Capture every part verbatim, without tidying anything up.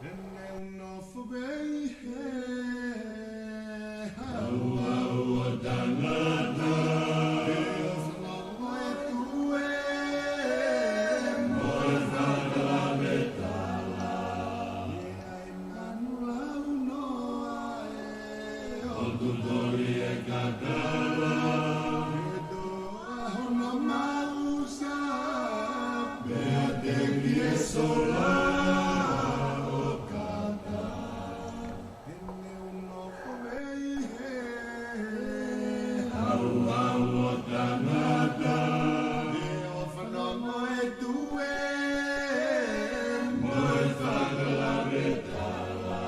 Ene uno fubei he. Aua ua tangata. Io fanomo e tue. Mo e fakalavetala. Ia e manu lau noa e. O tutoli e kakala. Hono mausa, pea teki e sola ʻo kata. Ene uno fubei he. Aua ua tangata. Io fanomo e tue. Mo e fakalavetala.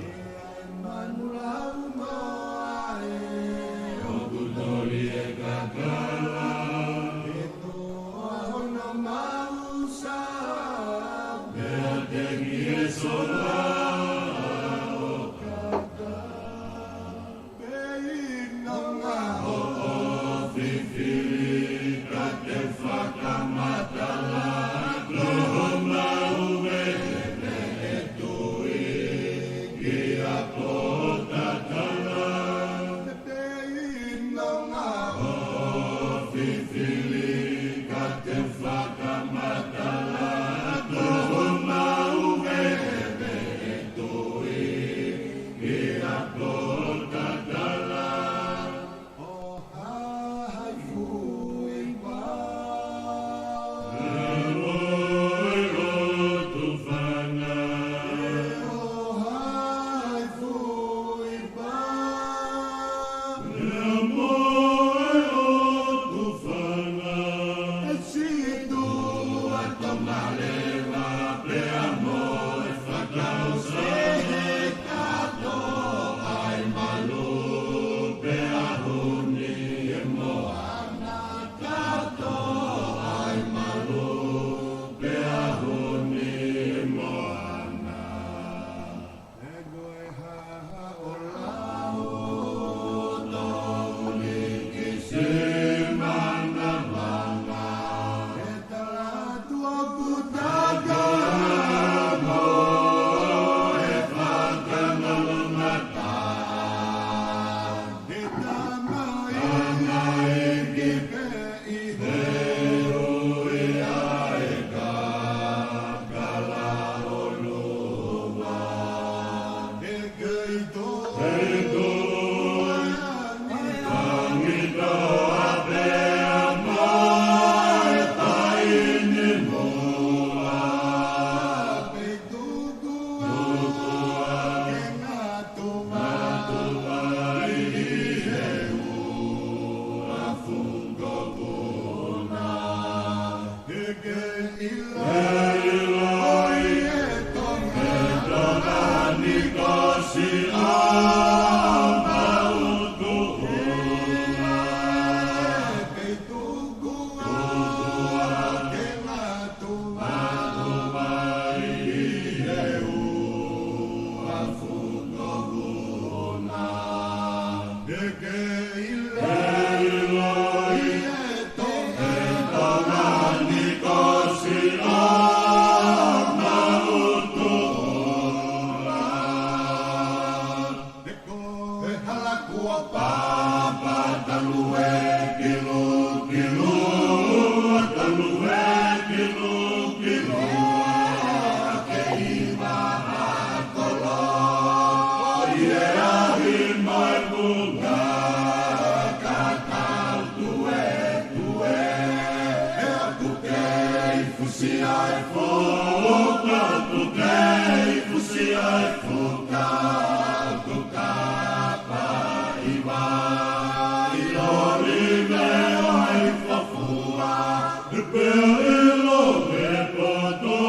Ia e manu lau noa e. O tutoli e kakala. Hono mausa, pea teki e sola ʻo kata. Pea ʻi he nonga hoʻo fifili ka te fakamatala, ko homau vehevehe tui ki he apo tatala. Pea ʻi he nonga hoʻo fifili ka te fakamatala, ko homau vehevehe tui ki he apo tatala. ʻO haʻi fuipa. Lea mo e ʻOtu Fanga. ʻO haʻi fuipa. Lea mo e ʻOtu Fanga. ʻE situ ʻa Tomaleva pea mo e Fakausa. He kato ai malu pea huni e moana. Kato ai malu pea huni e moana. He ko e haʻa ʻo lau tau liki si manavanga. He tala tuʻa putaka mo e fakangalongata. He tamaiki pē ʻi he ui ʻa e kakala ʻo Lua. He kei tō. He kei tō. Tangi tō a pea mo e taʻi ni moa. Pea tuku ʻa e ngaahi tuʻa ʻi he ua fungokuna. He ke ʻilo, ʻilo ʻi he tonga, he tonga ni ko Siʻa Mautu. Pea tuku ʻa e ngaahi tuʻa ʻi he ua fungokuna. He ke ʻilo, ʻilo ʻi he tonga, he tonga ni ko Siʻa Mautu. He ko e hala kuo papa talu e kilu, kilu, talu e kilu, kilu, ke iva ha kolo. ʻI he ahi mo e punga, ka tau tue, tue, he ʻoku kei fusi ʻa e fuka, ʻoku kei fusi ʻa e fuka, ʻoku kapa iva, ʻi loli me ʻo e fafua. Pea ʻilo e poto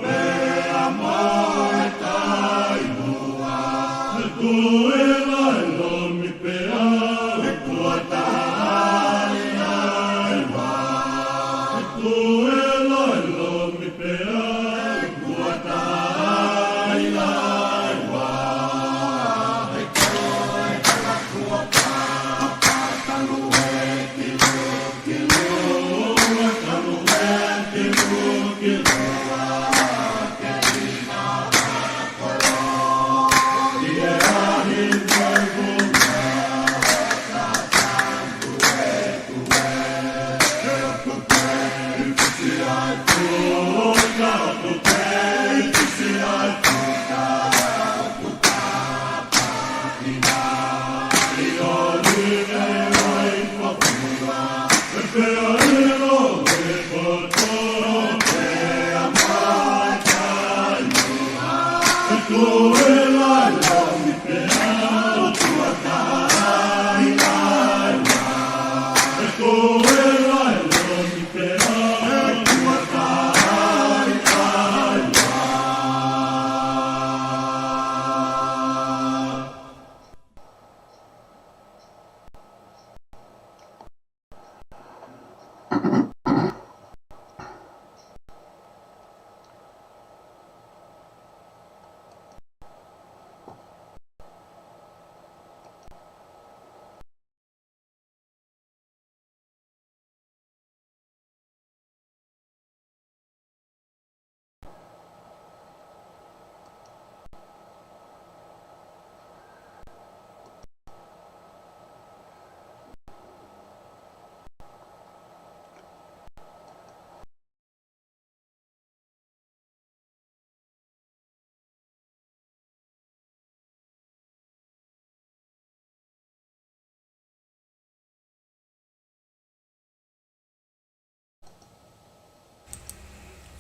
pea mo e taimua. Tuʻu ʻi lomi pea, kuo taʻa ai ʻa e ua. Tuʻu ʻi lomi pea, kuo taʻa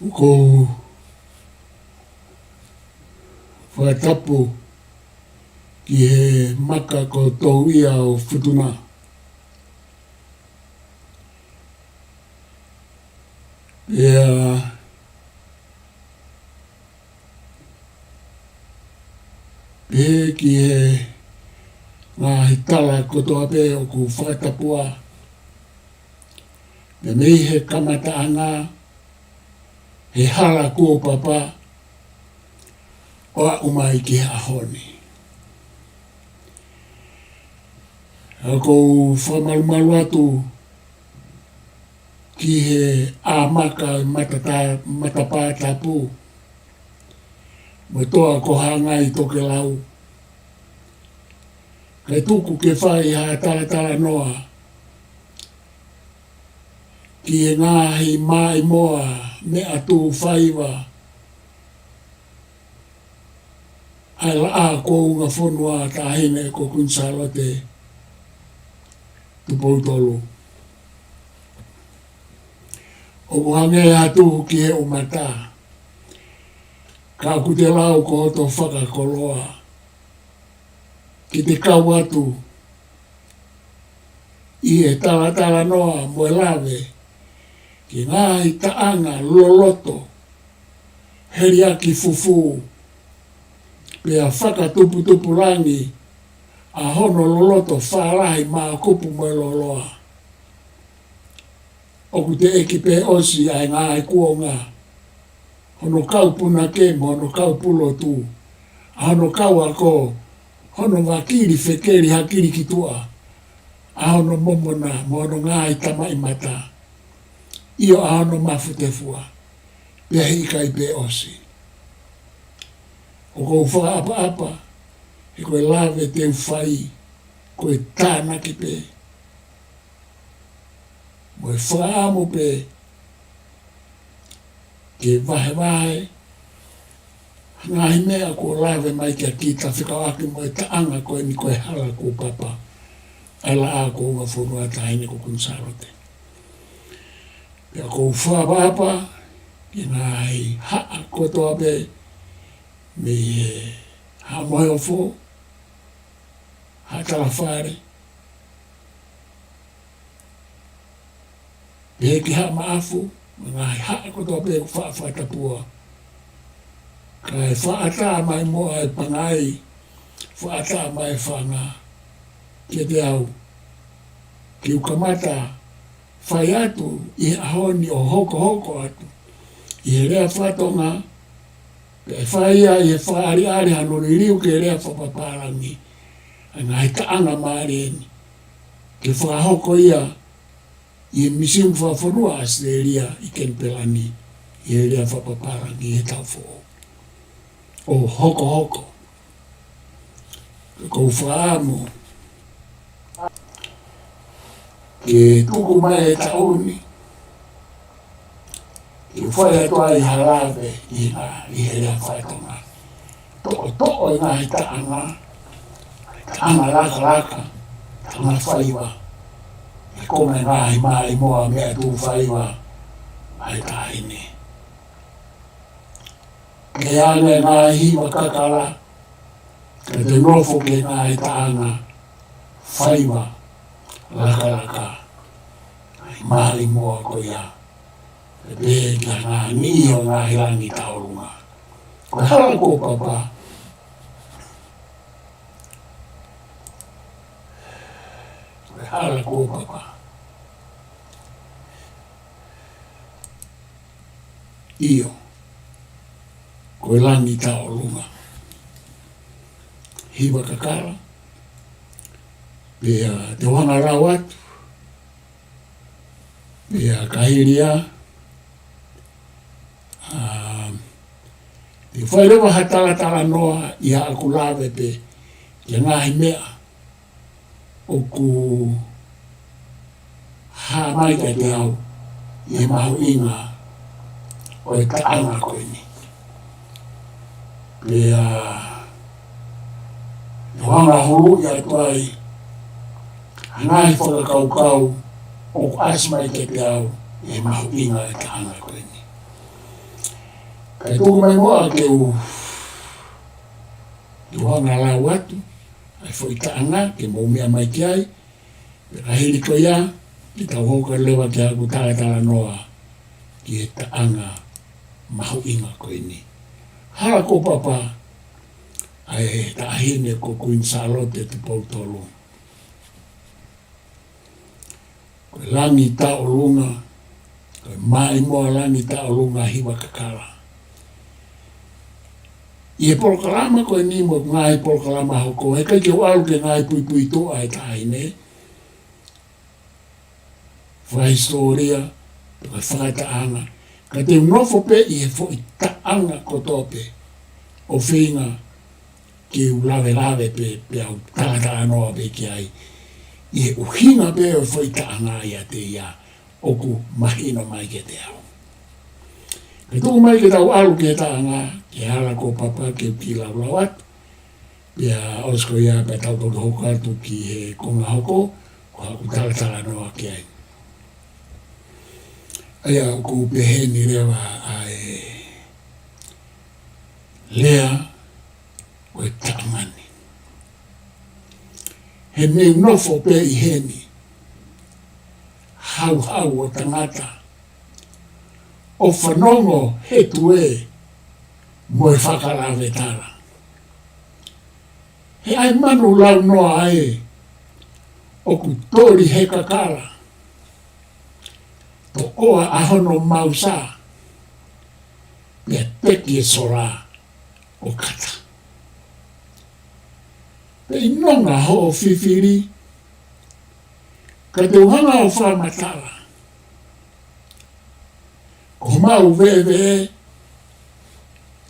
ʻOku ou fakatapu ki he maka ko Touiaʻofutuna. Pea pehē ki he ngaahi tala kotoa pē ʻoku fakatapua. Pea mei he kamataʻanga, he hala kuo papa, ʻo aʻu mai ki he ʻaho ni. ʻOku ou fakamalumalu atu ki he ʻamaka matata-, matapā tapu, mo e toa ko Hangai Tokelau. Kae tuku ke fai ha talatalanoa ki he ngaahi maʻimoa meʻa tuʻu faiva, ʻa e Laʻā kuo Ungafonua Taʻahine ko Kuini Sālote Tupou Tolu. ʻOku hangē ha tuhu ki he ʻumata, ka ʻoku te lau ko hoto fakakoloa ke te kau atu ʻi he talatalanoa mo e lave ki he ngaahi taʻanga loloto, heliaki fufū, pea fakatuputupulangi ʻa hono loloto fālahi, mākupu mo e lōloa. ʻOku teʻeki pē ʻosi ʻa e ngaahi kuonga, hono kau punake mo hono kau pulotu, ʻa hono kau ako, hono vakili fekeli hakili ki tuʻa, ʻa hono momona mo hono ngaahi tamaʻimata, ʻio, ʻa hono mafutefua, pea he ʻikai pē ʻosi. ʻOku ou fakaʻapaʻapa, he ko e lave te u fai, ko e tānaki pē mo e fakaʻamu pē ke vahevahe ngaahi meʻa kuo lave mai kia kita fekauʻaki mo e taʻanga ko eni ko e hala kuo papa, ʻa e Laʻā kuo Ungafonua Taʻahine ko Kuini Sālote. Pea ʻoku ou fakaʻapaʻapa ki he ngaahi haʻa kotoa pē, mei he Haʻa Moheofo, Haʻa Talafale, pehē ki Haʻa Maʻafu, mo e ngaahi haʻa kotoa pē ʻoku faʻa fakatapua. Kae fakaʻatā mai muʻa e Pangai, fakaʻatā mai e Fanga kiate au, ke u kamata fai atu ʻi he ʻaho ni ʻo hokohoko atu ʻi he lea faka-Tonga, pea ʻe fai ia ʻi he fakaʻaliʻali hano liliu ki he lea fakapapālangi, ʻa e ngaahi taʻanga mālie ni, ke fakahoko ia ʻi he Misiumu Fakafonua ʻAositelēlia ʻi Kenipela ni, ʻi he lea fakapapālangi ʻi he taʻu foʻou. ʻO hokohoko. ʻOku ou fakaʻamu ke tuku mai e taʻu ni, Ke u fai atu ai ha lave ʻi he, ʻi he lea faka-Tonga. Toʻotoʻo e ngaahi taʻanga, taʻanga lakalaka, taʻanga faiva. ʻE konga e ngaahi maʻimoa meʻatū faiva ʻa e taʻahine. Ke ʻi ai e ngaahi hiva kakala, ka te nofo ki he ngaahi taʻanga faiva lakalaka, ʻa e maʻimoa ko ia. ʻE pehē ki he ngaahi niʻihi ʻo e ngaahi langi tauʻolunga. Ko e hala kuo papa. Ko e hala kuo papa. ʻIo. Ko e langi tauʻolunga. Hiva kakala. Pea te u hanga ʻo lau atu. Pea ka hili ia, ʻa, te u fai leva ha talatalanoa ʻi haʻaku lave pē ki he ngaahi meʻa ʻoku hā mai kiate au ʻi he mahuʻinga ʻo e taʻanga ko eni. Pea te u hanga ʻo huluʻi atu ai ha ngaahi fakakaukau ʻoku ʻasi mai kiate au ʻi he mahuʻinga ʻo e taʻanga ko eni. Kae tuku mai muʻa ke u, ke u hanga ʻo lau atu ʻa e foʻi taʻanga ke mou meʻa mai ki ai. Pea ka hili ko ia, te tau hoko leva ki haʻaku talatalanoa ki he taʻanga mahuʻinga ko eni. Hala kuo papa, ʻa e taʻahine ko Kuini Sālote Tupou Tolu. Ko e langi tauʻolunga, ko e maʻimoa langi tauʻolunga hiva kakala. ʻI he polokalama ko eni mo e ngaahi polokalama hoko, heʻikai ke u ʻalu ki he ngaahi puipuituʻa ʻa e taʻahine, fakahisitōlia, pe ko e fakataʻanga. Ka te u nofo pē ʻi he foʻi taʻanga kotoa pē ʻo feinga ke u lavelave pē, pea u talatalanoa pē ki ai. ʻI he ʻuhinga pē ʻo e foʻi taʻanga ʻiate ia ʻoku mahino mai kiate au. Kae tuku mai ke tau ʻalu ki he taʻanga, ki he hala kuo papa ke u kiʻi laulau atu. Pea ʻosi ko ia pea tau toki hoko atu ki he konga hoko, ko haʻaku talatalanoa ki ai. ʻA ia ʻoku peheni leva ʻa e lea ʻo e taʻanga ni. He ne u nofo pē ʻi heni, hauhau ʻo tangata, ʻo fanongo he tuē mo e fakalavetala. He ʻa e manu launoa ē ʻoku toli he kakala, toʻoa ʻa hono mausā, pea teki e sola ʻo kata. Pea ʻi nonga hoʻo fifili, ka te u hanga ʻo fakamatala, ko homau veʻeveʻe,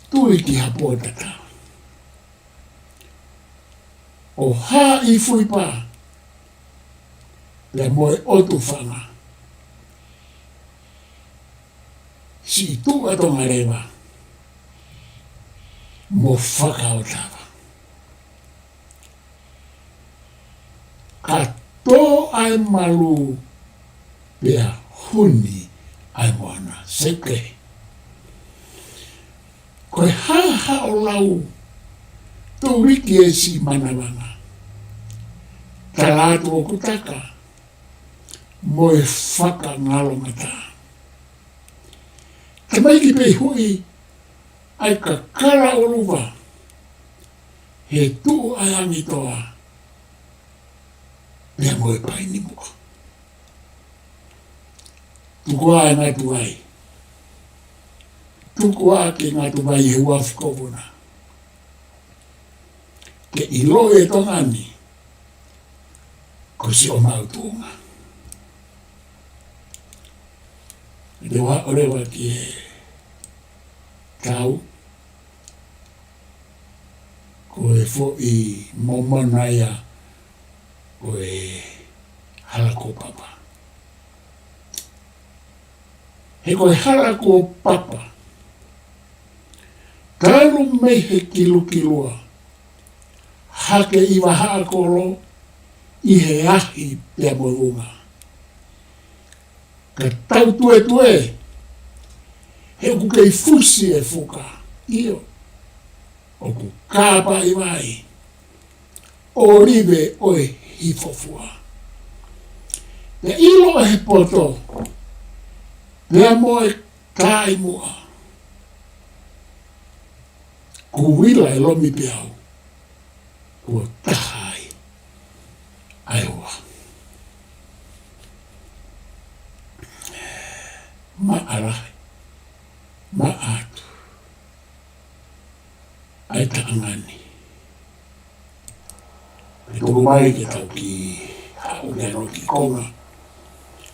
tui ki ha pōtatala. ʻO hā ʻi Fuipa, pea mo e ʻOtu Fanga, siʻi tuʻa Tonga leva mo Fakaʻotava. Ka tō ʻa e malu, pea huni ʻa e moana. Seke. Ko e hā haʻo lau, Toliki e siʻi manavanga, tala atu ʻoku taka mo e fakangalongata. Tamaiki pē huʻi ʻa e kakala ʻo Luva, he tuʻu ʻa e angitoa pea mo e painimuʻa. Tuku ā e ngatu vai. Tuku ā ke ngatu vai he uafu kovona. Ke ʻiloʻi e Tonga ni ko siʻomau tuʻunga. Te u haʻu leva ki he tau, ko e foʻi momona ia ko e Hala Kuo Papa. He ko e hala kuo papa, talu mei he kilukilua hake ʻi Vahaʻa Kolo, ʻi he ahi pea mo e vunga. Ka tau tuetue, he ʻoku kei fusi e fuka, ʻio, ʻoku kapa ʻi vai ʻo live ʻo e hifofua. Pea ʻilo ʻe he poto pea mo e taʻimuʻa, kuo uila e lomipeau, kuo taha ai ʻa e hoa. Maʻalahi, maʻa atu ʻa e taʻanga ni. Pea tuku mai ke tau kiʻi haʻu ki hono kiʻi konga.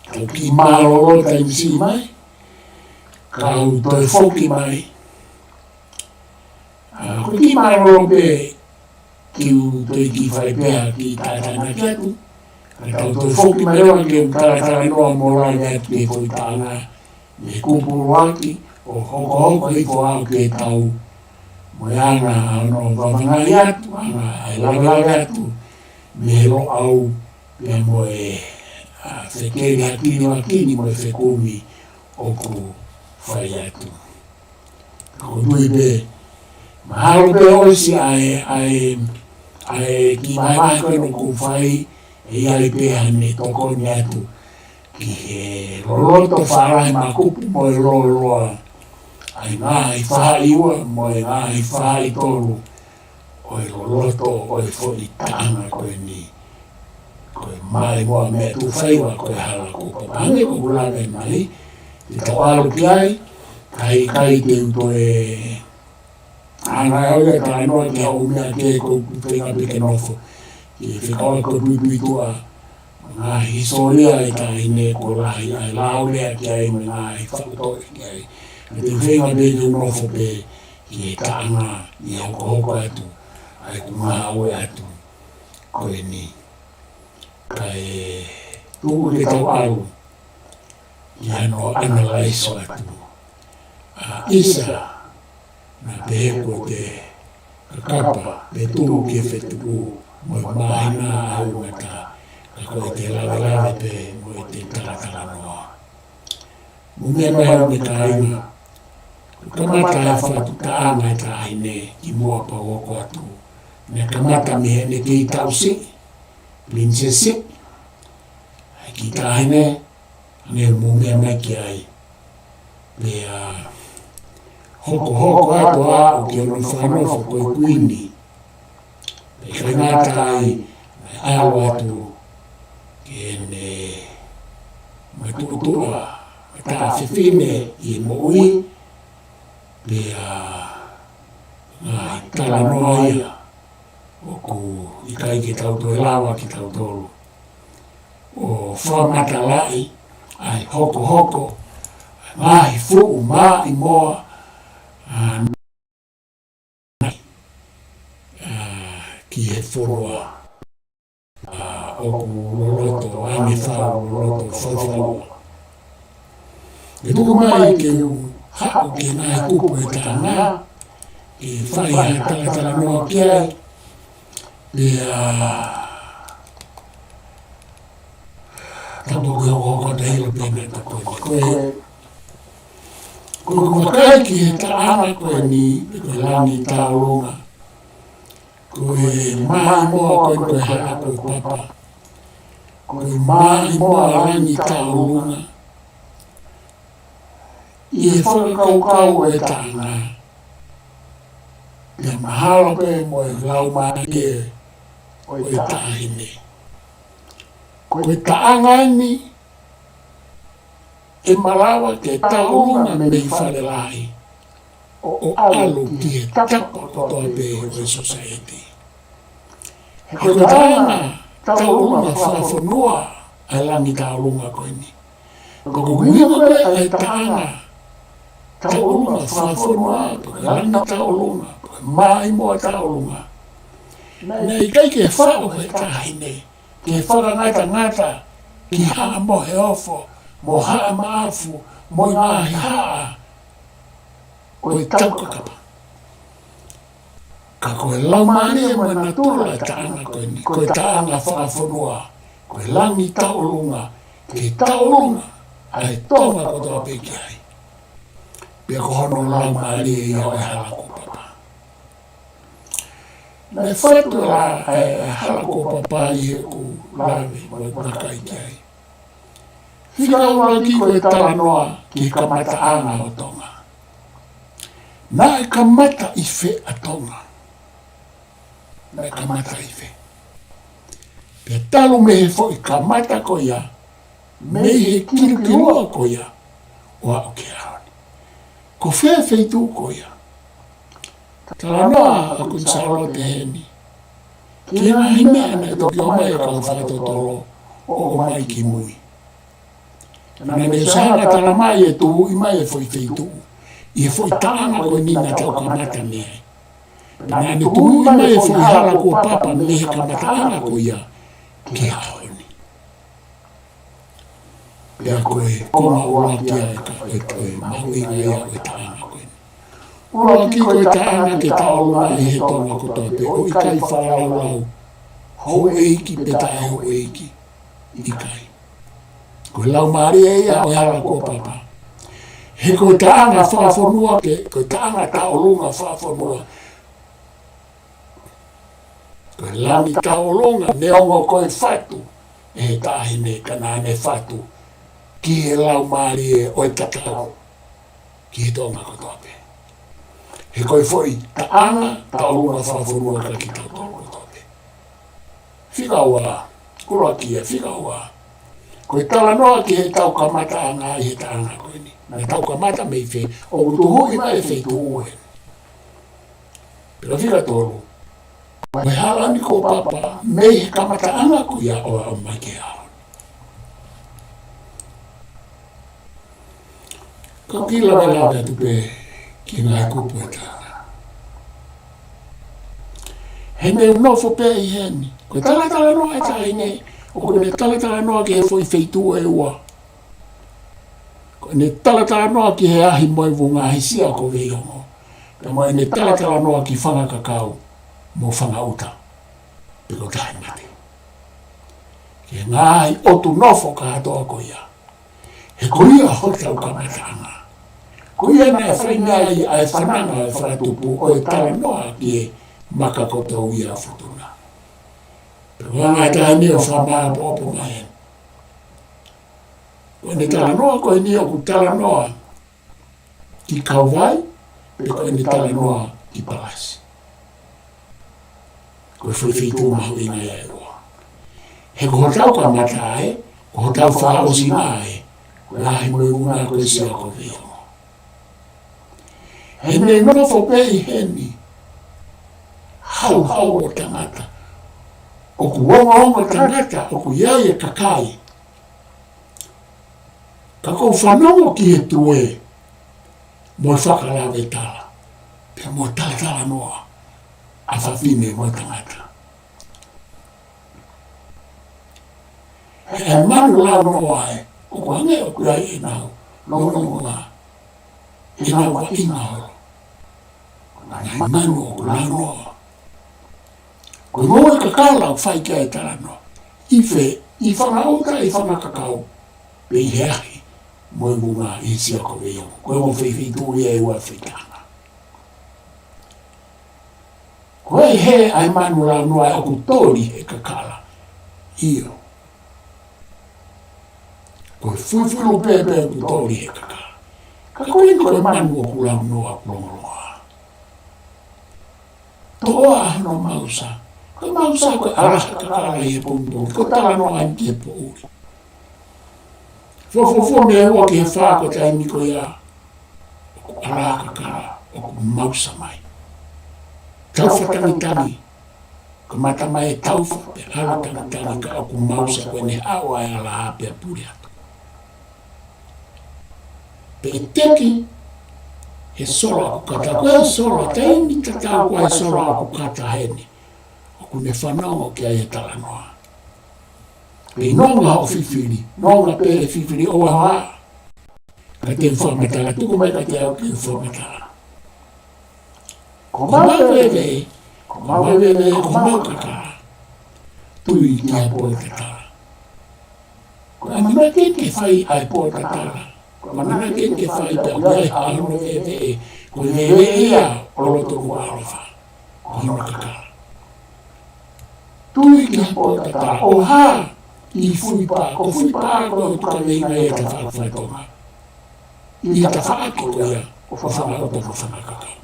Tau kiʻi mālōlō taimi siʻi mai, kau toe foki mai. ʻA, ko e kiʻi mālōlō pē, kiʻi toe kiʻi fai pē ha kiʻi tātānaki atu. Ka tau toe foki mai leva ke u talatalanoa mo lave atu ki he foʻi taʻanga mei he kupu ʻuluaki, ʻo hokohoko hifo ʻo aʻu ki he tau mo e anga ʻo hono vavangai atu, anga ʻa e lavelave atu mei he Loʻau pea mo e, ʻa, fekeli hakili vakini mo e fekumi ʻoku fai atu. Ka ko e tui pē, mahalo pē ʻosi ʻa e, ʻa e, ʻa e kiʻi vahevahe ko eni ʻoku fai, ʻe ʻi ai pē haʻane tokoni atu ki he loloto fālahi makupu mo e lōloa ʻa e ngaahi faʻahi ua mo e ngaahi faʻahi tolu ʻo e loloto ʻo e foʻi taʻanga ko eni. Ko e maʻimoa meʻa tuʻu faiva ko e hala kuo papa. Hangē ko ʻeku lave mai, te tau ʻalu ki ai, kae ʻikai te u toe hanga ʻe au ia ʻo talanoa ki ha ʻū meʻa kehe, ko ʻeku feinga pē ke nofo ke fekauʻaki ko e puipuituʻa ngaahi hisitōlia ʻa e taʻahine, kuo lahi ʻa e laulea ki ai mo e ngaahi faʻu toʻe ki ai. Ka te u feinga pē ke u nofo pē ki he taʻanga ʻi he hokohoko atu ʻa ʻeku ngāue atu ko eni. Kae tuku ke tau ʻalu ki hano ʻanalaiso atu ʻa ʻIsa, naʻa pehē kuo te kakapa pe tuʻu ki he fetuʻu mo e māhina ʻa e ʻū ngata, ka ko ʻete lavelave pē mo ʻete talatalanoa. Mou meʻa mai hoku kāinga, kuo kamata e fatu taʻanga ʻa e taʻahine kimuʻa pea u hoko atu. Naʻe kamata mei heʻene kei taʻu siʻi, pilinisesi siʻi, ʻa e kiʻi taʻahine, hangē ko ia mou meʻa mai ki ai. Pea hokohoko atu ʻo aʻu ki hono fakanofo ko e kuini. Pea ʻikai ngata ai, naʻe ʻalu atu ki heʻene matuʻotuʻa mataʻa fefine ʻi he moʻui. Pea ngaahi talanoa ia ʻoku ʻikai ke tau toe lava kitautolu ʻo fakamatalaʻi ʻa e hokohoko, ngaahi fuʻu maʻimoa, ʻa, ʻa, ki he fonua, ʻa, ʻoku loloto ange fau, loloto faufaua. Ke tuku mai ke u haʻu ki he ngaahi kupu ʻo e taʻanga, ke fai ha talatalanoa ki ai, pea tau toki hokohoko atu ʻi he lolotonga ʻo e tokoni. Ko e, ko e, ko e vakai ki he taʻanga ko eni, ko e Langi Taʻolunga. Ko e maʻimoa ko eni ko e hala kuo papa. Ko e maʻimoa Langi Taʻolunga. ʻI he fakakaukau ʻo e taʻanga, pea mahalo pē mo e laumālie ʻo e taʻahine. Ko e taʻanga eni, ʻe malava ke tauʻolunga mei fale lahi ʻo ʻalu ki he tapa kotoa pē ʻo e sōsaieti. He ko e taʻanga tauʻolunga fakafonua ʻa e Langi Taʻolunga ko eni. Ka ko e ʻuhinga ko ē ʻa e taʻanga tauʻolunga fakafonua, pe ko e Langi Taʻolunga, pe ko e maʻimoa taʻolunga, naʻe ʻikai ke faʻu ʻe he taʻahine ke fakangatangata ki Haʻa Moheofo mo Haʻa Maʻafu mo e ngaahi haʻa ʻo e taukakapa. Ka ko e laumālie mo e natula ʻo e taʻanga ko eni, ko e taʻanga fakafonua, ko e langi tauʻolunga, ke tauʻolunga ʻa e Tonga kotoa pē ki ai. Pea ko hono laumālie ia ʻo e Hala Kuo Papa. Naʻe fatu ʻa e Hala Kuo Papa ʻi heʻeku lave mo e vakai ki ai. Fika ʻuluaki ko e talanoa ki he kamataʻanga ʻo Tonga. Naʻe kamata ʻi fē ʻa Tonga? Naʻe kamata ʻi fē? Pea talu mei he foʻi kamata ko ia, mei he kilukilua ko ia, ʻo aʻu ki he ʻaho ni, ko fē feituʻu ko ia? Talanoa ʻa Kuini Sālote heni ki he ngaahi meʻa naʻe toki ʻomai ʻe he kau fakatotolo ʻo ʻomai ki mui. Naʻa ne ʻosi hanga ʻo talamai e tuʻuʻi mai e foʻi feituʻu ʻi he foʻi taʻanga ko eni naʻa tau kamata mei ai. Naʻa ne tuʻuʻi mai e foʻi Hala Kuo Papa mei he kamataʻanga ko ia ki he ʻaho ni. Pea ko e konga ʻuluaki ia ʻo e ka-, ʻo e, ʻo e mahuʻinga ia ʻo e taʻanga ko eni. ʻUluaki ko e taʻanga ke tauʻolunga ʻi he Tonga kotoa pē, ʻo ʻikai fakalaulau houʻeiki pe taʻehouʻeiki. ʻIkai. Ko e laumālie ia ʻo e Hala Kuo Papa. He ko e taʻanga fakafonua ke, ko e taʻanga tauʻolunga fakafonua. Ko e langi tauʻolunga, neongo ko e fatu ʻe he taʻahine, ka naʻa ne fatu ki he laumālie ʻo e tatau ki he Tonga kotoa pē. He ko e foʻi taʻanga tauʻolunga fakafonua ka kitautolu kotoa pē. Fika ua, ʻuluaki ia, fika ua. Ko e talanoa ki heʻetau kamataʻanga ʻi he taʻanga ko eni. Naʻa tau kamata mei fē, ʻoku tuhuʻi mai e feituʻu heni. Pea fika tolu. Ko e Hala ni Kuo Papa, mei he kamataʻanga ko ia ʻo aʻu mai ki he ʻaho ni. Ka u kiʻi lavelave atu pē ki he ngaahi kupu ʻe taha. He naʻe nofo pē ʻi heni. Ko e talatalanoa ʻa e taʻahine, ʻoku ne talatalanoa ki he foʻi feituʻu ʻe ua. Ko ʻene talatalanoa ki he ahi mo e vunga ʻi Siakoveiongo. Pea mo ʻene talatalanoa ki Fangakakau mo Fangaʻuta. Pe ko Tahi Mate. Ki he ngaahi ʻotu nofo kātoa ko ia. He ko ia hotau kamataʻanga. Ko ia naʻe fai mei ai ʻa e fananga ʻo e fakatupu ʻo e talanoa ki he maka kotoa ia ʻo Futuna. Pea ko e ngaahi taimi ʻo fakamāʻopoʻopo mai eni. Ko ʻene talanoa ko eni ʻoku talanoa ki Kauvai, pe ko ʻene talanoa ki Palasi. Ko e foʻi feituʻu mahuʻinga ia ʻe ua. He ko hotau kamata ē, ko hotau fakaʻosinga ē, ko e ahi mo e vunga ko e Siakoveiongo. He naʻe nofo pē ʻi heni hauhau ʻo tangata. ʻOku ongoongo tangata, ʻoku ʻi ai e kakai. Ka ʻoku ou fanongo ki he tuē mo e fakalavetala, pea mo e talatalanoa ʻa fafine mo e tangata. He ʻa e manu launoa ē, ʻoku hangē ʻoku ʻi ai ʻenau longolongoa, ʻenau vaʻinga holo. Ngaahi manu ʻoku launoa. Ko e moʻui kakala ʻoku fai ki ai e talanoa. ʻI fē, ʻi Fangaʻuta, ʻi Fangakakau, pe ʻi he ahi mo e vunga ʻi Siakoveiongo. Ko e ongo foʻi feituʻu ia ʻe ua ʻi he taʻanga. Ko e hē ʻa e manu launoa ʻoku toli he kakala. ʻIo. Ko e fuifui lupe pē ʻoku toli he kakala. Ka ko eni ko e manu ʻoku launoa, ʻoku longolongoa. Toʻoa hono mausa. Ko e mausa ko e ʻalaha kakala ʻi he pongipongi. Ko e talanoa eni ki he poʻuli. Fuofua mei he ua ki he fā ko e taimi ko ia ʻoku ʻalaha kakala, ʻoku mausa mai. Taufa tangitangi. Kamata mai e taufa, pea ʻalu tangitangi ka ʻoku mausa ko ʻene ʻalu ʻa e ʻalaha pea puli atu. Pea teki he sola ʻoku kata, ko e sola, taimi tatau ko e sola ʻoku kata heni. ʻOku ne fanongo ki ai e talanoa. Pea nonga hoʻo fifili, nonga pē e fifili ʻo e hoa. Ka te u fakamatala, tuku mai kiate au ke u fakamatala. Ko homau veve, ko homau veve, ko homau kakala. Tui ki ha pōtatala. Ko e ʻamanaki eni ke fai ʻa e pōtatala. Ko e ʻamanaki eni ke fai pea ʻoku ʻi ai hono veve, ko e veve ia ʻo loto kuo ʻaloʻofa. Ko hono kakala. Tui ki ha pōtatala. ʻO hā ʻi Fuipā, ko Fuipā ko e ʻotu kaveinga ia ʻa e tafaʻaki faka-Tonga. ʻI he tafaʻaki ko ia ʻo Fangaʻuta mo Fangakakau.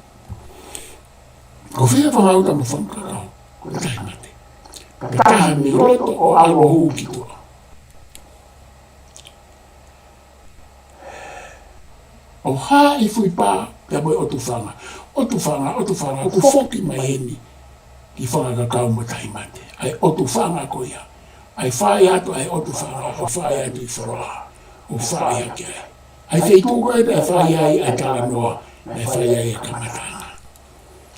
Ko fē ʻa Fangaʻuta mo Fangakakau? Ko e Tahi Mate. Ka taha mei loto ʻo ʻalu ʻo hū ki tuʻa. ʻO hā ʻi Fuipā pea mo e ʻOtu Fanga. ʻOtu Fanga, ʻOtu Fanga, ʻoku foki mai eni ki Fangakakau mo Tahi Mate. ʻA e ʻOtu Fanga ko ia. ʻA e fai atu ʻa e ʻOtu Fanga, ʻo fai atu ʻi Foloa. ʻO fai ake ai. ʻA e feituʻu ko ē naʻe fai ai ʻa e talanoa, naʻe fai ai ʻa e kamataʻanga.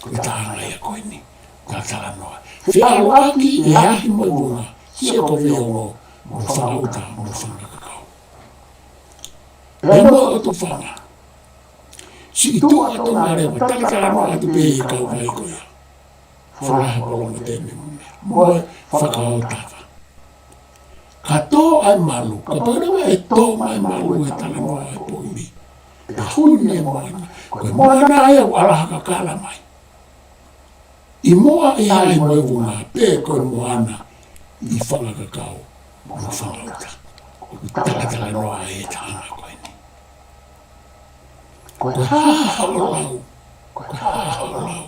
Ko e taʻanga ia ko eni, ko e talanoa. Feʻaluʻaki ʻe Ahi mo e Vunga, Sio ko Veiongo, mo Fangaʻuta, mo Fangakakau. Pea mo e ʻOtu Fanga. Siʻi tuʻa Tonga Leva, talatalanoa atu pē ʻi he kauvai ko ia. Folaha Polomotene mo e Fakaʻotava. Ka tō ʻa e malu, kapau leva ʻe tō mai e malu he talanoa ʻa e poʻuli. Pea huni e moana, ko e moana ia ʻoku ʻalaha kakala mai. ʻI muʻa ʻi Ahi mo e Vunga, pe ko e moana ʻi Fangakakau mo Fangaʻuta. ʻOku talatalanoa e taʻanga ko eni. Ko e hā haʻo lau, ko e hā haʻo lau.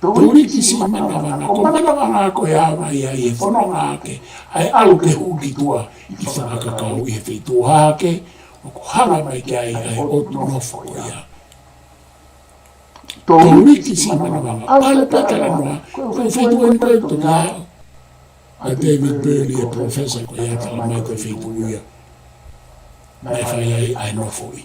Touliki Siʻi Manavanga, ko Manavanga ko e ava ia ʻi he fononga hake, ʻa e ʻalu ke hū ki tuʻa ʻi Fangakakau ʻi he feituʻu hake, ʻoku hanga mai ki ai ʻa e ʻotu nofo ko ia. Touliki Siʻi Manavanga, ʻalu pē talanoa, ko e feituʻu eni ko e toki aʻu ʻa David Burley, e professor ko ia, talamai ko e feituʻu ia naʻe fai ai ʻa e nofoʻi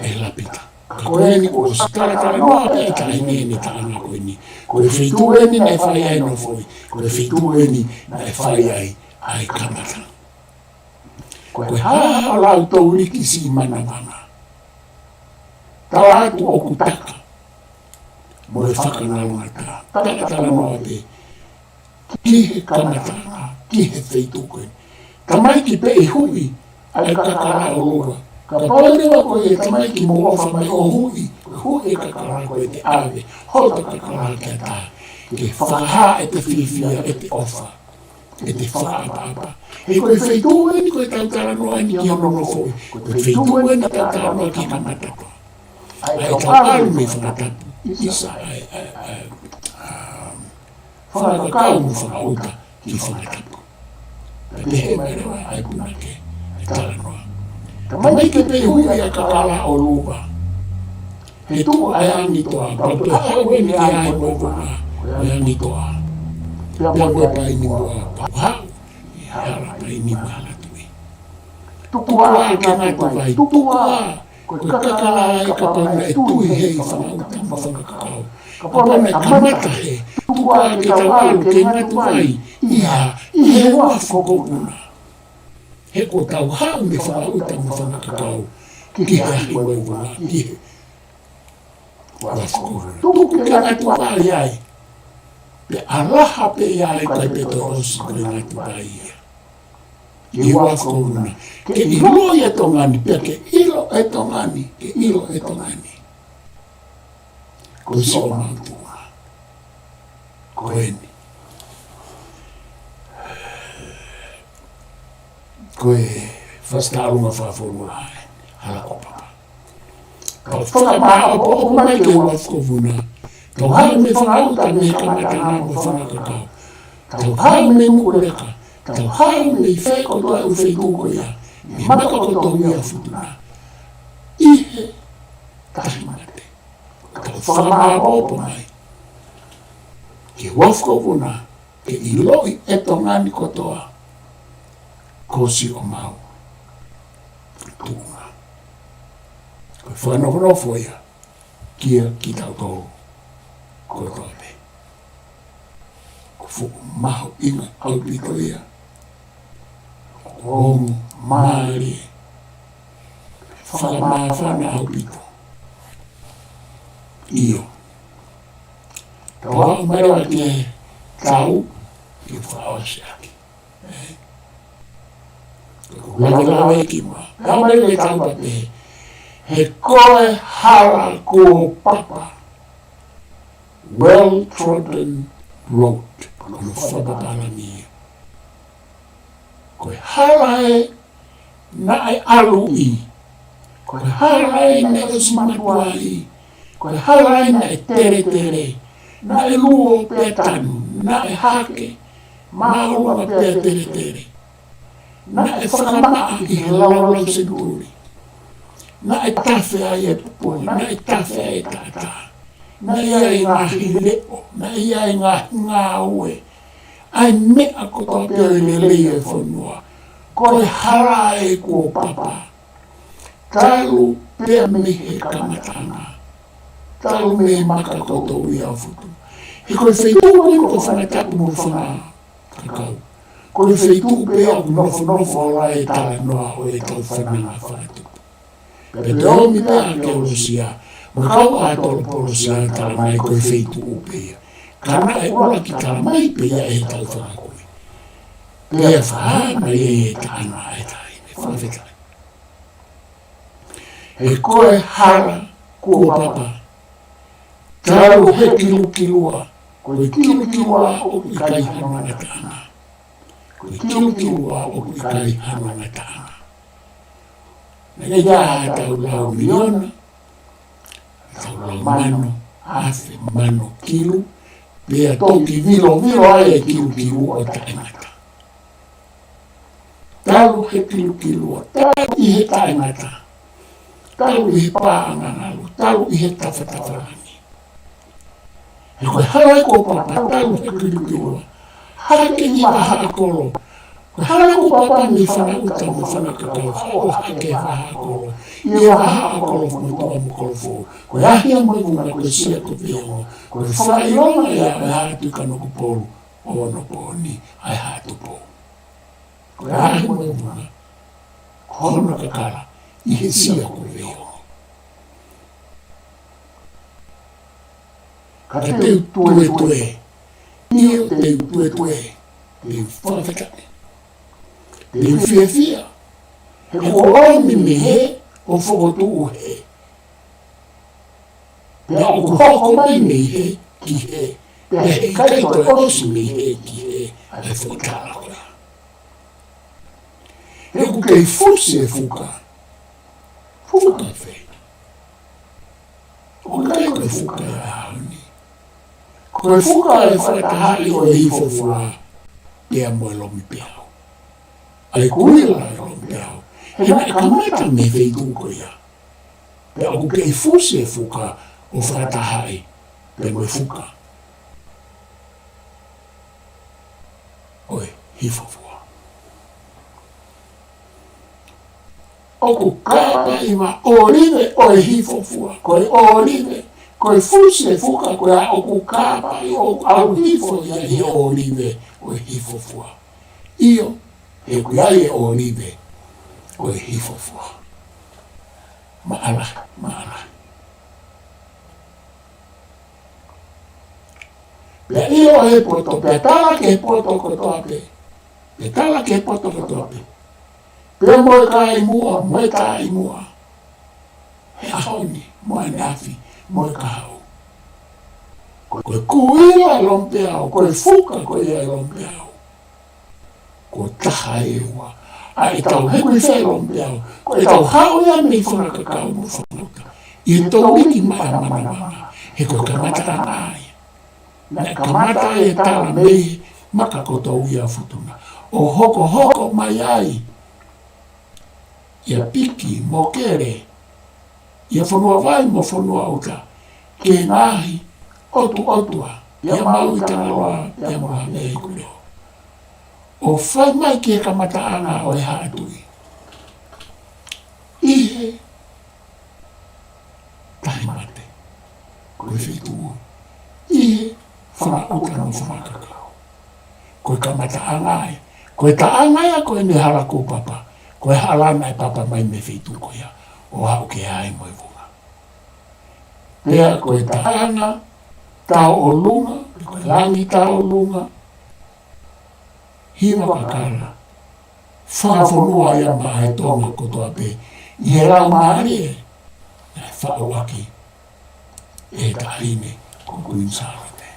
ʻe Lapita. Ka ko eni kuo ʻosi talatalanoa pē ʻe he taʻahine ʻene taʻanga ko eni. Ko e feituʻu eni naʻe fai ai e nofoʻi, ko e feituʻu eni naʻe fai ai ʻa e kamata. Ko e hā haʻo lau, Touliki Siʻi Manavanga? Tala atu ʻoku taka mo e fakangalongata. Talatalanoa pē ki he kamataʻanga, ki he feituʻu ko eni. Tamaiki, pea ʻe huʻi ʻa e kakala ʻo Luva. Kapau leva ko e tamaiki mou ʻofa mai ʻo huʻi, huʻi e kakala ko ē, te ʻave hoto kakala ki ʻatā, ke fakahā ʻete fiefia, ʻete ʻofa, ʻete fakaʻapaʻapa. He ko e feituʻu eni ko ē ʻoku tau talanoa eni ki hono nofoʻi, ko e feituʻu eni ʻoku tau talanoa ki he kamata. ʻA e tau ʻalu mei Fangatapu, ʻisa, ʻa e, ʻa e, ʻa e, ʻa e, Fangakakau mo Fangaʻuta ki Fangatapu. Pea pehē mai leva ʻa e punake, ʻa e talanoa. Tamaiki, pea ʻe huʻi ʻa e kakala ʻo Luva. He tuʻu ʻa e Angitoa, pea toe haʻu eni ʻa Ahi mo e Vunga, ʻa e Angitoa. Pea mo e Paini Moa, pea haʻu ʻi he hala Paini mo e hala tuʻi. Tukuā ke ngatu vai, tukuā. Ko e kakala ia, kapau naʻe tui hē ʻi Fangaʻuta mo Fangakakau, kapau naʻe kamata hē, tukuā ke tau ʻalu ke ngatu vai ʻi he, ʻi he uafu ko Vuna. He kuo tau haʻu mei Fangaʻuta mo Fangakakau ki he Ahi mo e Vunga, ki he uafu ko Vuna. Tuku ke ngatu vai ai. Pea ʻalaha pē ia, ʻikai pē toe ʻosi ko e ngatu vai ia. ʻI he uafu ko Vuna. Ke ʻiloʻi ʻe Tonga ni, pea ke ʻilo ʻe Tonga ni, ke ʻilo ʻe Tonga ni. Ko siʻomau tuʻunga ko eni. Ko e Fasi Taʻaluma Fakafonua ē, Hala ko Papa. Tau fakamaʻopoʻopo mai ki he uafu ko Vuna. Tau haʻu mei Fangaʻuta mei he kamataʻanga mo Fangakakau. Tau haʻu mei Mukuleka. Tau haʻu mei fē kotoa ʻa e ʻū feituʻu ko ia. Mei Maka ko Tohi ʻa Futuna. ʻI he Tahi Mate. Tau fakamaʻopoʻopo mai ki he uafu ko Vuna. Ke ʻiloʻi ʻe Tonga ni kotoa ko siʻomau tuʻunga. Ko e fakanofonofo ia kia kitautolu kotoa pē. Ko e fuʻu mahuʻinga ʻaupito ia. Ko e ongo mālie fakamāfana ʻaupito. ʻIo. Tau aʻu mai leva ki he tau, ke fakaʻosiʻaki. Ē? Ko e lave lave ki muʻa. Tau aʻu mai leva ki he tau pē. He ko e hala kuo papa. Well trodden road. Ko hono fakapālangi ia. Ko e hala ē naʻe ʻalu ʻi. Ko e hala ē naʻe ʻosi mātuʻa ʻi. Ko e hala ē naʻe teletele. Naʻe luo pea tanu. Naʻe hake. Māʻolunga pea teletele. Naʻe fakamaʻa ʻi he laulau senituli. Naʻe tafe ai e pupuhi. Naʻe tafe ai e taʻataʻa. Naʻe ʻi ai e ngaahi leʻo, naʻe ʻi ai e ngaahi ngāue. ʻA e meʻa kotoa pē ʻo e lelei ʻo e fonua. Ko e hala ē kuo papa. Talu pē mei he kamataʻanga. Talu mei he maka kotoa ia ʻo Futu. He ko e feituʻu ko eni ko Fangatapu mo Fangakakau. Ko e feituʻu pē ʻoku nofonofo ai e talanoa ʻo e tau fananga fakatupu. Pea toe ʻomi pē ʻa e ʻekelosia, mo e kau ʻatolopolosia ʻo tala mai ko e feituʻu pē ia. Ka naʻe ʻuluaki tala mai pē ia ʻe he tau fanga kui. Pea fakahā mai ʻe he taʻanga ʻa e taimi. Fakafetaʻi. He ko e hala kuo papa. Talu he kilukilua, ko e kilukilua ʻoku ʻikai hano ngataʻanga. Ko e kilukilua ʻoku ʻikai hano ngataʻanga. Naʻe ʻi ai haʻatau lau miliona, haʻatau lau mano, afe mano kilu, pea toki vilovilo ai e kilukilua ʻo taʻengata. Talu he kilukilua, talu ʻi he taʻengata, talu ʻi he paʻanga ngalu, talu ʻi he tafatafalangi. He ko e hala ē kuo papa, talu he kilukilua. Hake ʻi Vahaʻakolo. Ko e hala ē kuo papa mei Fangaʻuta mo Fangakakau, ʻo hake Vahaʻakolo. ʻI Vahaʻakolo, Fonutuʻa mo Kolofoʻou. Ko e Ahia mo e Vunga, ko e Sia ko Veiongo. Ko e fakaʻilonga ia ʻo e Haʻa Tuʻi Kanokupolu ʻo onopooni, ʻa e Haʻa Tupou. Ko e Ahia mo e Vunga, ko hono kakala ʻi he Sia ko Veiongo. Ka te u tuetue, ʻio te u tuetue, te u fakafetaʻi, te u fiefia, he kuo ʻomi mei hē ʻo fokotuʻu hē. Pea ʻoku hoko mai mei hē ki hē. Pea heʻikai toe ʻosi mei hē ki hē ʻa e foʻi tala ko ia. He ʻoku kei fusi e fuka. Fuka fē? ʻOku ʻikai ko e fuka ʻo e ʻaho ni. Ko e fuka ʻo e fakatahaʻi ʻo e Hifofua pea mo e Lomipeau. ʻA e kuila ʻo e Lomipeau. He naʻe kamata mei he feituʻu ko ia. Pea ʻoku kei fusi e fuka ʻo fakatahaʻi pea mo e fuka ʻo e Hifofua. ʻOku kapa ʻi ma ʻolive ʻo e Hifofua. Ko e ʻolive, ko e fusi e fuka, ko ia ʻoku kapa ʻi ʻo ʻalu hifo ia ʻi he ʻolive ʻo e Hifofua. ʻIo, he ʻoku ʻi ai e ʻolive ʻo e Hifofua. Maʻalahi, maʻalahi. Pea ʻilo he poto, pea tala ki he poto kotoa pē. Pea tala ki he poto kotoa pē. Pea mo e kāinga muʻa, mo e taʻimuʻa. He ʻaho ni, mo e ʻaneafi, mo e kahaʻu. Ko e kuila ʻo e Lomipeau, ko e fuka ko ia ʻo e Lomipeau. Ko e taha ʻe ua. ʻA ʻetau hē ko e fē Lomipeau. Ko ʻetau haʻu ia mei Fangakakau mo Fangaʻuta. ʻI he tōliki mai ʻa Manavanga. He ko e kamataʻanga ia. Naʻe kamata e tala mei he maka kotoa ia ʻo Futuna. ʻO hokohoko mai ai ʻia Piki mo Kele, ʻia Fonuavai mo Fonuaʻuta, ki he ngaahi ʻotuʻotua, ʻia Maui, Tangaroa, ʻia Mojave, Hikuleʻo. ʻO fai mai ki he kamataʻanga ʻo e Haʻa Tuʻi. ʻI he Tahimate. Ko e feituʻu ʻi he Fangaʻuta mo Fangakakau. Ko e kamataʻanga ia. Ko e taʻanga ia ko eni hala kuo papa. Ko e hala naʻe papa mai mei he feituʻu ko ia. ʻo aʻu ki ai mo e vunga. Pea ko e taʻanga tauʻolunga, pe ko e langi tauʻolunga, hiva kakala, fakafonua ia maʻa e Tonga kotoa pē ʻi he laumālie naʻe faʻu ʻaki ʻe he taʻahine ko Kuini Sālote.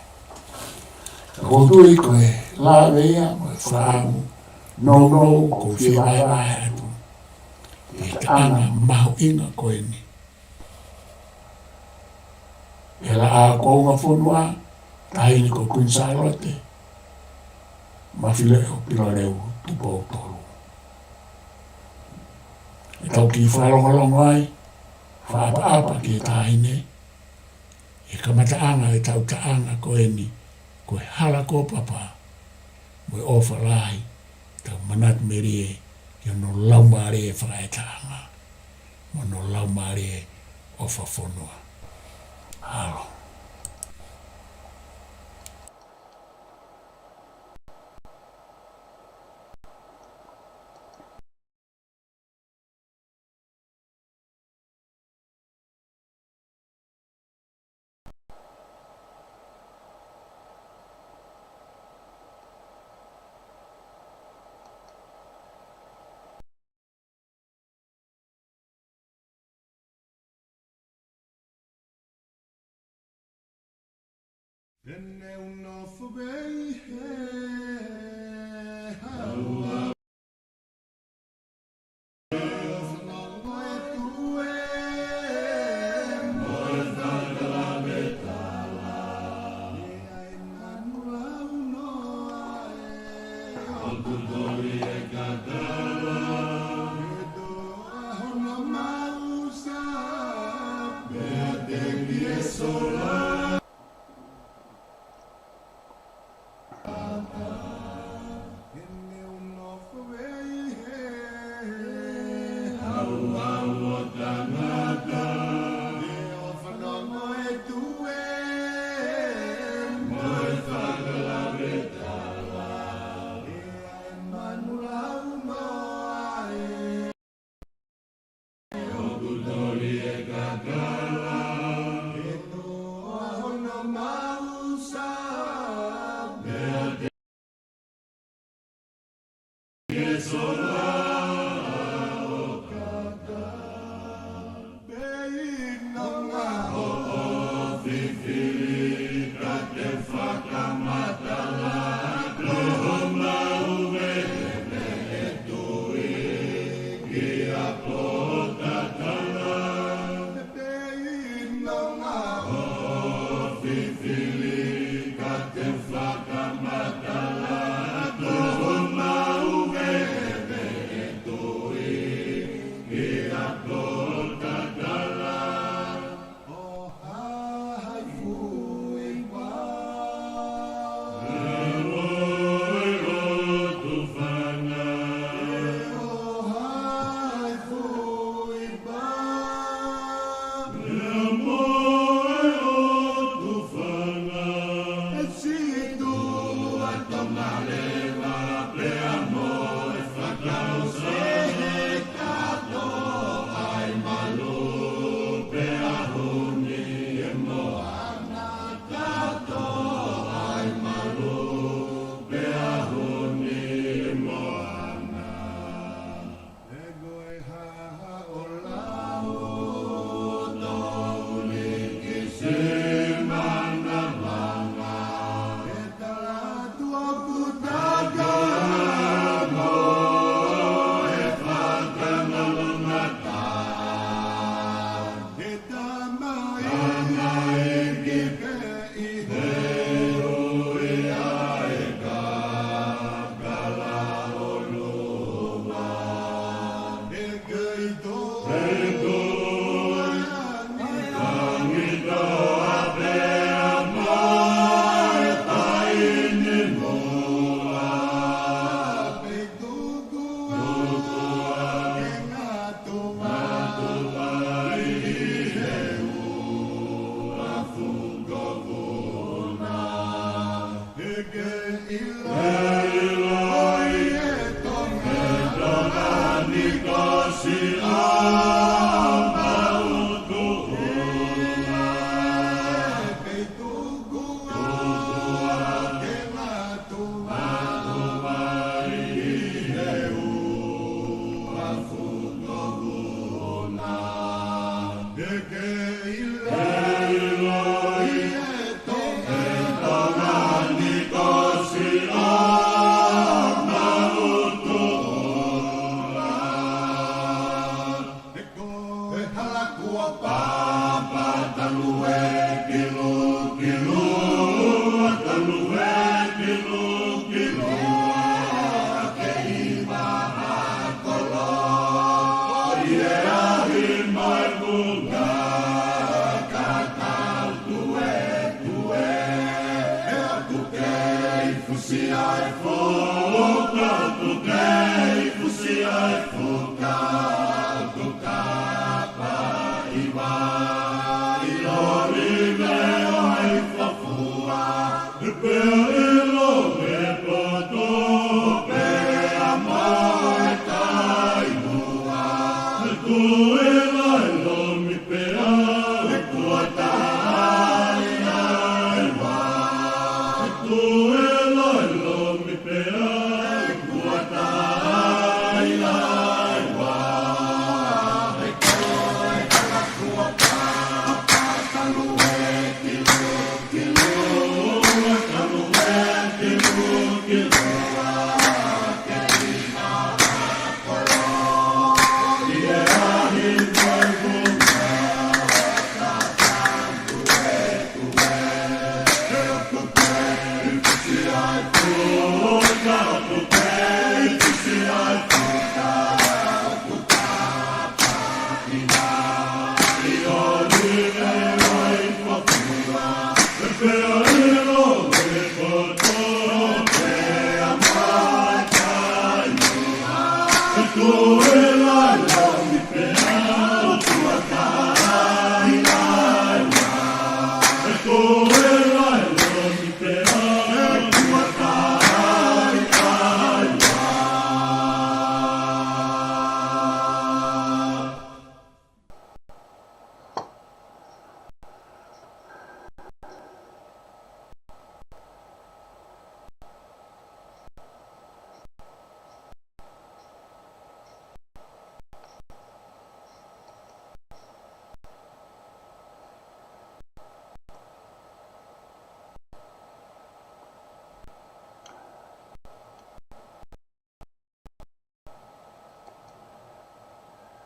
Ka ʻoku ou tui ko e lave ia mo e fakaʻamu nounou ʻoku ou fie vahevahe atu ʻi he taʻanga mahuʻinga ko eni. ʻE Laʻā Kuonga Fonua, taʻahine ko Kuini Sālote, Mafileʻo Pilaleu Tupou Tolu. ʻE tau kiʻi fakalongolongo ai, fakaʻapaʻapa ki he taʻahine, ʻi he kamataʻanga ʻetau taʻanga ko eni, ko e Hala Kuo Papa, mo e ʻofa lahi, tau manatu melie ki hono laumālie fakaetaʻanga, mo hono laumālie ʻofa fonua. Alo. Ene uno fubei he haua. Fusi ai fuka, tuku kei fusi ai fuka, tuku kapa iwa, ʻi loli me ʻoi fafua, pea ʻi loli poto, pea mo e kai mua, tuʻu ʻi lomi pea, kuata ai ai wa.